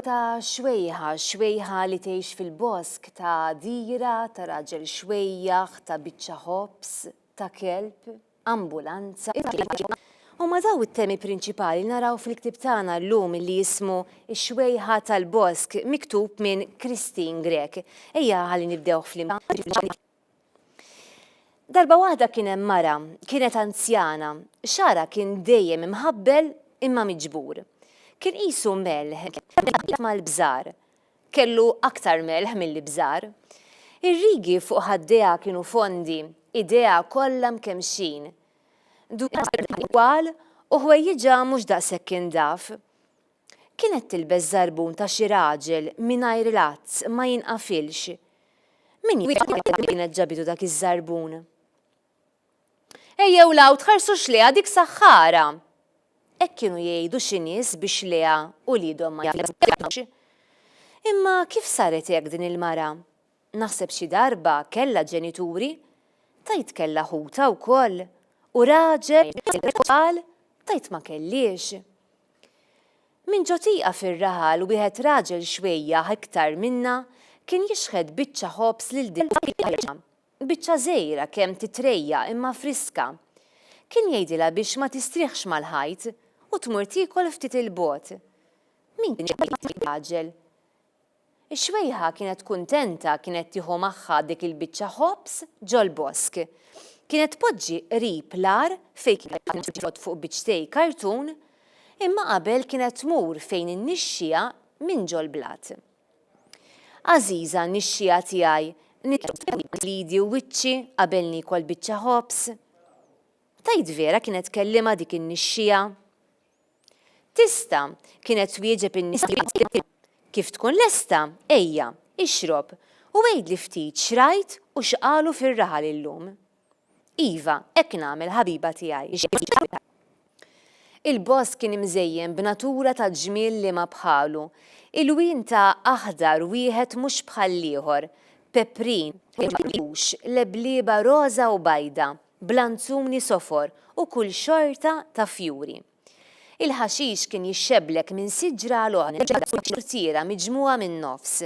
Ta' xwejħa, xwejħa li tgħix fil-bosk, ta' għadira, ta' raġel xwejjaħ, ta' biċċa ħobż, ta' kelb, ambulanza. Huma dawn it-temi prinċipali li naraw fil-ktieb tagħna llum li jismu Ix-Xwejħa tal-Bosk miktub minn Christine Grech. Ejja ħalli nibdewh flimkien. Darba waħda kien hemm mara, kienet anzjana, xagħarha kien dejjem imħabbel imma miġbur. Kien qisu melħ mal-bżar. Kellu aktar melħ milli bżar. Ir-rigi fuq ħaddejha kienu fondi, idejha kollha mkemmxin. Twal u ħwejjiġha mhux daqshekk indaf. Kienet tilbes żarbun ta' xi raġel mingħajr lazz ma jinqafilx. Min jaf kienet ġabitu dak iż-żarbun. Ejjew 'l hawn tħarsux lejha dik saħħara! Hekk kienu jgħidu xi nies biex lejha uliedhom ma jafux. Imma kif saret hekk din il-mara? Naħseb xi darba kellha ġenituri, tgħid kellha ħutha wkoll, u raġel, tfal, tgħid ma kellhiex. Minn ġo tieqa fir-raħal wieħed raġel xwejjaħ iktar minnha kien jixħet biċċa ħobż lil din il-mara. Biċċa żgħira kemm titrejjaq imma friska. Kien jgħidilha biex ma tistrieħx mal-ħajt u tmur tiekol ftit 'il bogħod. Min kien ir-raġel? Ix-xwejħa kienet kuntenta kienet tieħu magħha dik il-biċċa ħobż ġol-bosk. Kienet tpoġġi qrib l-għar fejn kienet toqgħod fuq biċċtej kartun, imma qabel kienet tmur fejn in-nixxiegħa minn ġol-blat. Għażiża nixxiegħa tiegħi, nixxi idi u wiċċi qabel niekol biċċa ħobż? Tgħid vera kienet tkellimha dik in-nixxiegħa? Tista', kienet twieġeb in-nisa. Kif tkun lesta, ejja, ixrob, u għidli ftit x'rajt u x'qalu fir-raħal illum. Iva, hekk nagħmel, ħabiba tiegħi. Il-bosk kien imżejjen b'natura ta' ġmiel liema bħalu, ilwien ta' aħdar wieħed mhux bħall-ieħor, peprin, leblieba roża u bajda, blanzuni sofor u kull xorta ta' fjuri. Il-ħaxix kien jixxeblek minn siġra għal oħra, purtiera miġmugħa min-nofs.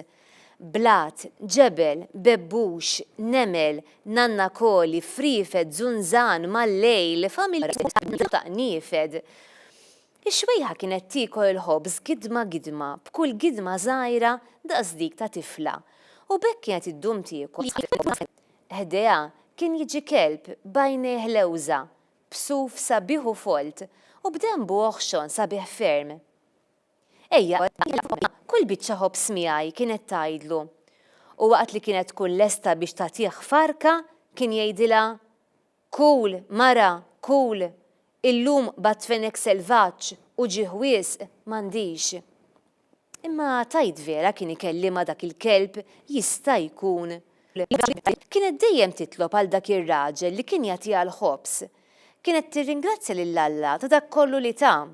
Blat, ġebel, bebbux, nemel, nannakoli, friefet, żunżan, mal-lejl, familja ta' qniefed. Ix-xwejħa kienet tiekol il-ħobż gidma gidma, b'kull gidma żgħira daqs dik ta' tifla, u b'hekk kienet iddum tiekol. Ħdejha kien jiġi kelb b'għajnejh lewża, b'suf sabiħ u folt, u b'denbu oħxon sabiħ ferm. Ejja, kul biċċa ħobż miegħi, kienet tgħidlu. U waqt li kienet tkun lesta biex tagħtih farka, kien jgħidilha, Kul, mara, kul! Illum qbadt fenek selvaġġ u ġieħ wisq m'għandix. Imma tgħid vera kien ikellimha dak il-kelb jista' jkun. Kienet dejjem titlob għal dak ir-raġel li kien jagħtiha l-ħobż. Kienet tirringrazzja lil Alla ta' dak kollu li ta.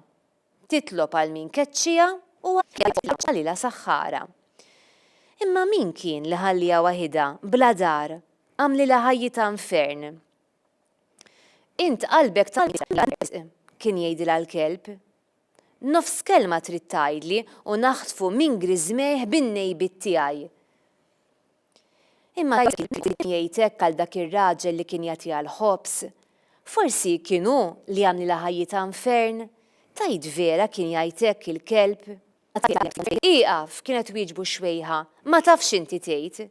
Titlob għal min keċċiha u għalilha saħħara. Imma min kien li ħalliha waħidha, bla dar, għamlilha ħajjitha infern? Int qalbek tal-wisq, kien jgħidilha l-kelb. Nofs kelma trid tgħidli u naħtfu minn griżmejh bin-nejbiet tiegħi. Imma kien jgħid hekk għal dak ir-raġel li kien jagħtiha l-ħobż. Forsi kien hu li għamlilha ħajjitha infern? Tgħid vera kien jgħid hekk il-kelb? Ieqaf, kienet twieġbu x-xwejħa, ma tafx inti tgħid.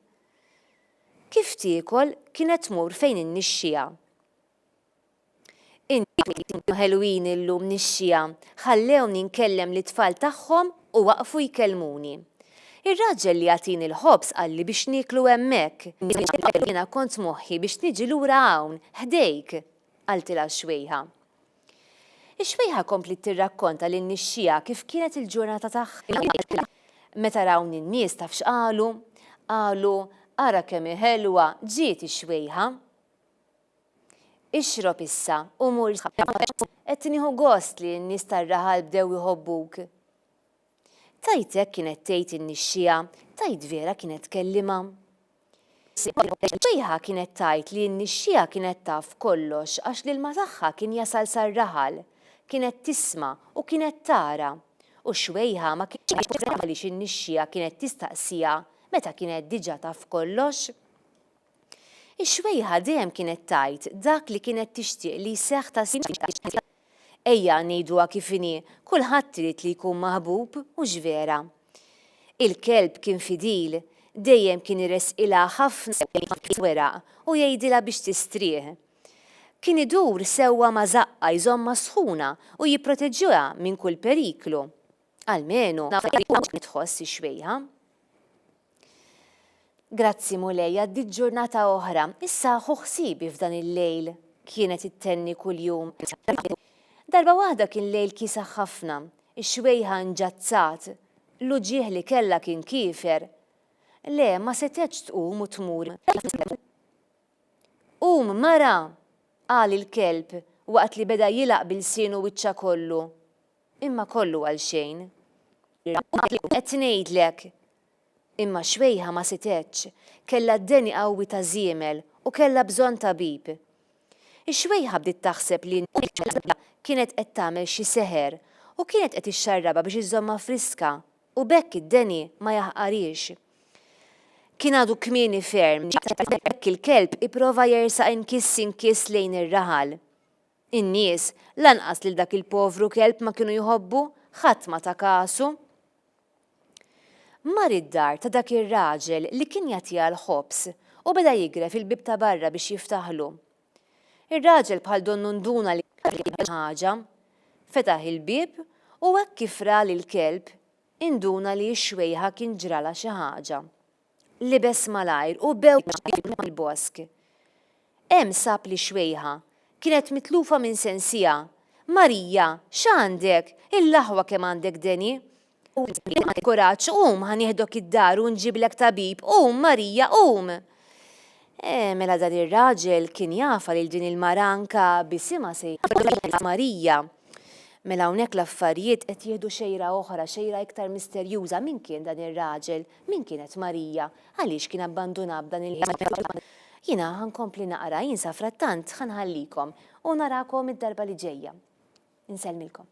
Kif tiekol kienet tmur fejn in-nixxiegħa. Intom ħelwin illum nixxiegħa, ħallewni nkellem lit-tfal tagħhom u waqfu jkellmuni. Ir-raġel li jagħtini l-ħobż qalli biex nieklu hemmhekk. Jiena kont moħħi biex niġi lura hawn, ħdejk, qaltilha x-xwejħa. Ix-xwejħa kompliet tirrakkonta lin-nixxiegħa kif kienet il-ġurnata tagħha. Meta rawni n-nies taf x'qalu? Qalu, 'Ara kemm hi ħelwa, ġiet ix-xwejħa. Ixrob issa u mur Qed nieħu gost li n-nies tar-raħal bdew iħobbuk. Tgħid hekk kienet tgħid in-nixxiegħa, tgħid vera kienet tkellimha? Ix-xwejħa kienet tgħid li n-nixxiegħa kienet taf kollox għax l-ilma tagħha kien jasal sar-raħal, kienet tisma' u kienet tara. U x-xwejħa ma kinitx taf għaliex in-nixxiegħa kienet tistaqsiha meta kienet diġà taf kollox. Ix-xwejħa dejjem kienet tgħid dak li kienet tixtieq li jseħħ ta' Ejja ngħiduha kif inhi, kulħadd irid li jkun maħbub, hux vera? Il-kelb kien fidil, dejjem kien iressqilha ħafna weraq u jgħidilha biex tistrieħ. Kien idur sewwa ma' żaqqha jżommha sħuna u jipproteġiha minn kull periklu. Almenu, kienet tħoss ix-xwejħa. Grazzi Mulej għaddiet ġurnata oħra, issa ħu ħsiebi f'dan il-lejl, kienet ittenni kuljum. Darba waħda kien lejl kiesaħ ħafna, ix-xwejħa nġazzat, l-uġigħ li kellha kien kiefer. Le, ma setgħetx tqum u tmur. Qum, mara! qal il-kelb waqt li beda jilgħaq bi lsienu wiċċha kollu. Imma kollu għalxejn. Qed ngħidlek! Imma x-xwejħa ma setgħetx, kellha d-deni qawwi ta' żiemel u kellha bżonn tabib. Ix-xwejħa bdiet taħseb li kienet qed tagħmel xi seħer u kienet qed ixxarrabha biex iżżommha friska u b'hekk id-deni ma jaħqarhiex. Kien għadu kmieni ferm, b'hekk il-kelb ipprova jersaq inkiss inkiss lejn ir-raħal. In-nies, lanqas lil dak il-povru kelb ma kienu jħobbu, ħadd ma ta kasu. Mar id-dar ta' dak ir-raġel li kien jagħtiha l-ħobż u beda jigref il-bieb ta' barra biex jiftaħlu. Ir-raġel bħal donnu nduna li ħaġa. Fetaħ il-bieb u hekk kif ra lill-kelb, induna li x-xwejħa kien ġralha xi ħaġa. Libes malajr u bew il-bosk. Hemm sab lix-xwejħa. Kienet mitlufa minn sensiha. Marija, x'għandek? Il-aħwa kemm għandek deni! Kuraġġ, qum, ħa nieħdok id-dar u nġiblek tabib, qum, Marija, qum! Eh, mela dan ir-raġel kien jafha lil din il-mara anka b'isimha sejħilha Marija. Mela hawnhekk l-affarijiet qed jieħdu xejra oħra, xejra iktar misterjuża. Min kien dan ir-raġel? Min kienet Marija? Għaliex kien abbandunha b'dan il Jiena ħa nkompli naqra, jien safrattant ħa nħallikom u narakom id-darba li ġejja. Insellmilkom.